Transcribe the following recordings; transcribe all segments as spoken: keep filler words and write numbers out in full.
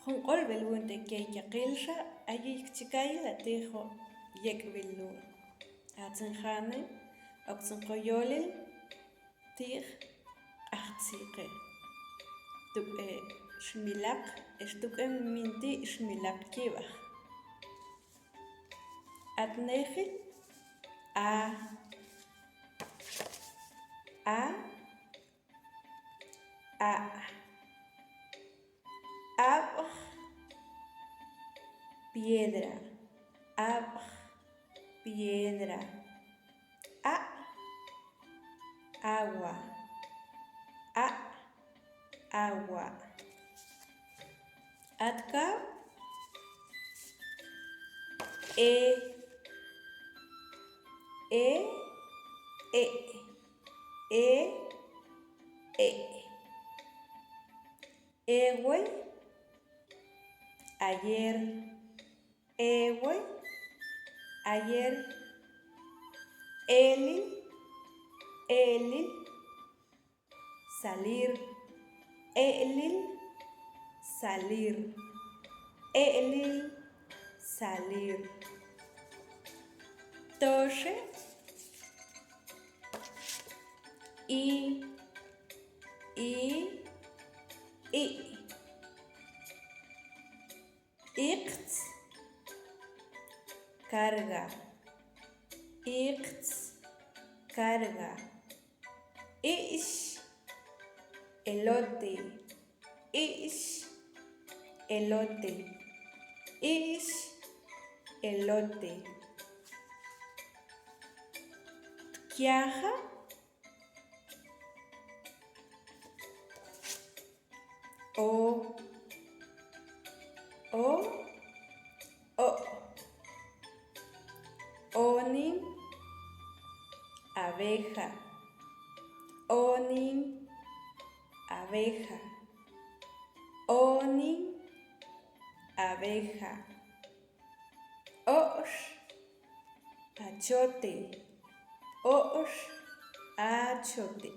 Jun q'olb'il wint'e key kyaqil xa, ayiy chi kayi la ti' jun yek'b'il lun. Atsin jani, oktzin ko yolil ti' q'ajtziqe. Tuk'e xmilaq, ex tuk'e minti' xmilaq kib'aj. Atnejil, a, a, a'. Ab'j, piedra. Ab'j, piedra. A', agua. A', agua. Atkab', e, e, e'. E, e'. Ewel, ayer. Ewel, ayer. Elil, elil. Salir, elil, salir. Elil, salir. Toxe, i, i, i'. Ikts, carga. Ikts, carga. Ix, elote. Ix, elote. Ix, elote. Tkiaja, o, o, o'. Onin, abeja. Onin, abeja. Onin, abeja. O'ox, achote. O'ox, achote.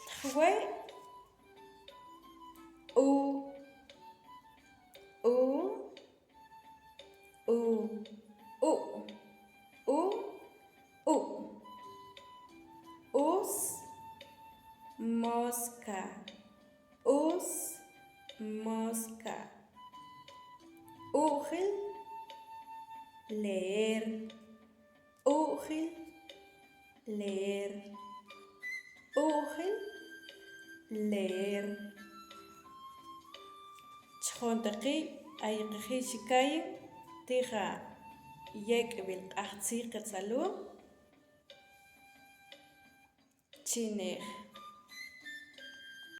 Tjwe', u, u, u, u'. U, u'. Us, mosca. Us, mosca. U'jil, leer. U'jil, leer. U'jil, leer. Chjontaqi, ayiqi chi kayin ti' ja yek'b'il q'ajtziqe tsalun. Chinej,